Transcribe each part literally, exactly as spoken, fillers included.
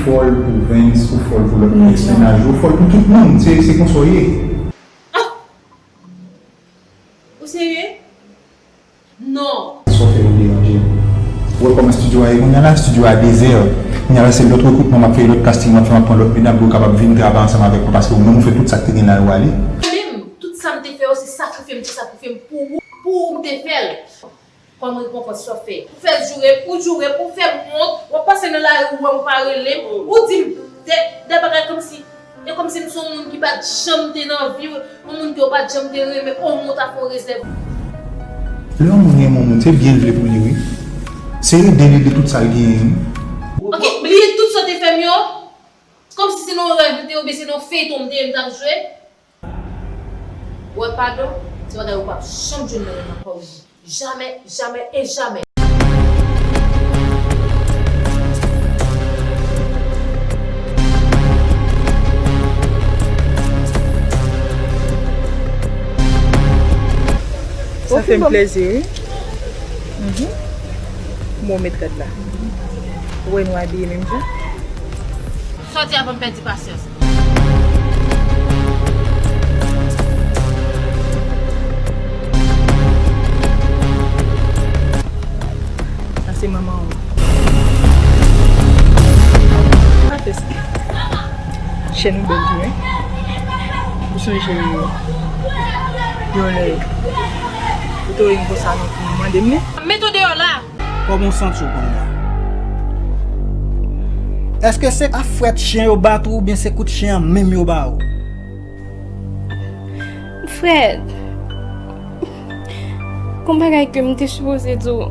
Fòl pou Vens, ou fòl pou lòt mennaj, ou fòl pou tout moun. Se, se konsa w ye. Ah! Ou serye? Non. Sa w fè yo deranje m. Ou wè kòman estidyo a ye kounye a la? Estidyo a dezè. Kounye a la se lòt rekritman m ap fè, lòt casting m ap fè, m ap pran lòt medam pou yo kapab vin travay ansanm avèk mwen, paske ou menm ou fè tout sa k te gen la yo ale. Menm, tout sa m te fè yo, se sakrifye m te sakrifye m pou ou, pou ou m te fè l. Kòm rekonpans sa w fè. Ou fè l joure m, ou joure m, ou fè m wont, w ap pase nan lari ou wè m ou pa rele m, ou di m de, de bagay kòmsi, e kòmsi m se yon moun ki pa t janm te nan vi w, yon moun ke w pa t janm te renmen, o mwen ta fè w rezèv. Lè yon moun renmen yon moun, se byen l vle pou li, wi. Se ede l, ede tout sa l genyen, wi. Ok, bliye tout sa w te fè m yo, kòmsi se nan yon rèv m te ye, oubyen se nan yon feyton m te ye m t ap jwe. Wè, padon, se bagay ou p ap janm jwenn nan men m ankò, wi. Jamè, jamè e jamè. Sa fè m plezi, wi. Mhm. Bon, met rad la. Ou wè nou abiye menm jan? Sòti avan m pèdi pasyans. Sa se manman w. Pa fè sa. Chèn ou bèl tou, wi. Ou sonje yon lè ou te wè m konsa, non, pou mande m li? Mete w deyò la! Kòman w santi w kounye a? Èske se a frèt chen yo bat ou oubyen se kout chen an menm yo ba ou? Frèt, gon bagay ke m te sipoze di w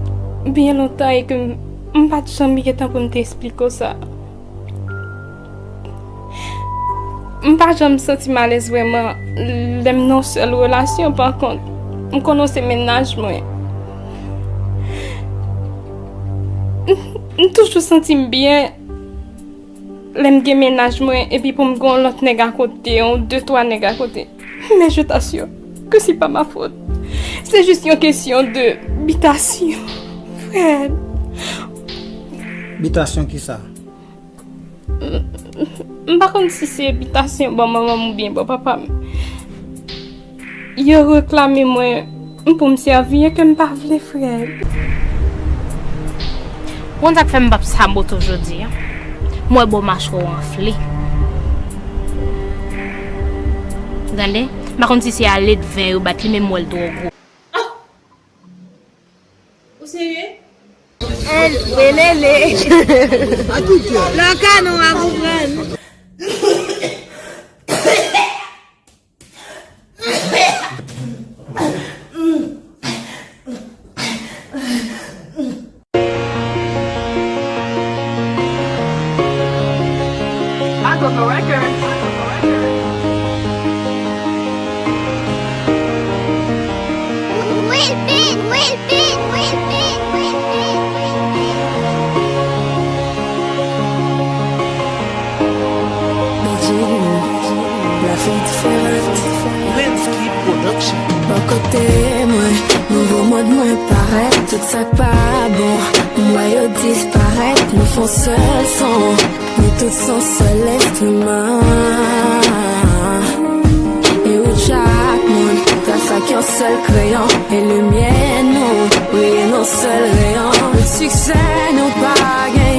byen lontan e ke m, m pa t janm gen tan pou m te esplike w sa. M pa janm santi m alèz vrèman lè m nan yon sèl relasyon, pa kont, m konnen w se mennaj mwen. M, m toujou santi m byen lè m gen mennaj mwen, epi pou m gen yon lòt nèg akote, yon de, twa nèg akote. Men je t'assure que c'est pas ma faute. C'est juste une question de bitasyon, frè. Bitasyon kisa? M, m pa konn si se bitasyon bò manman m oubyen bò papa m. Yo reklame mwen pou m sèvi yo ke m pa vle, frè. Ou konn sa k fè m p ap sabote w jodi a? M wè bò machwè w anfle. Tande? M pa konn si se a ledven yo bat li, men m wè l twò gwo. Ou serye? El welele. Loka nou a konprann. Bèdjin, lavi diferan. Lensky Production. Bò kote mwen, nouvo mond mwen parèt. Tout sa k pa bon, m wè yo disparèt. Nou fè yon sèl son, nou tout se yon sèl enstriman. E ou chak moun, tras ak yon sèl kreyon. E limyè nou briye nan sèl reyon. Tout siksè nou pa gen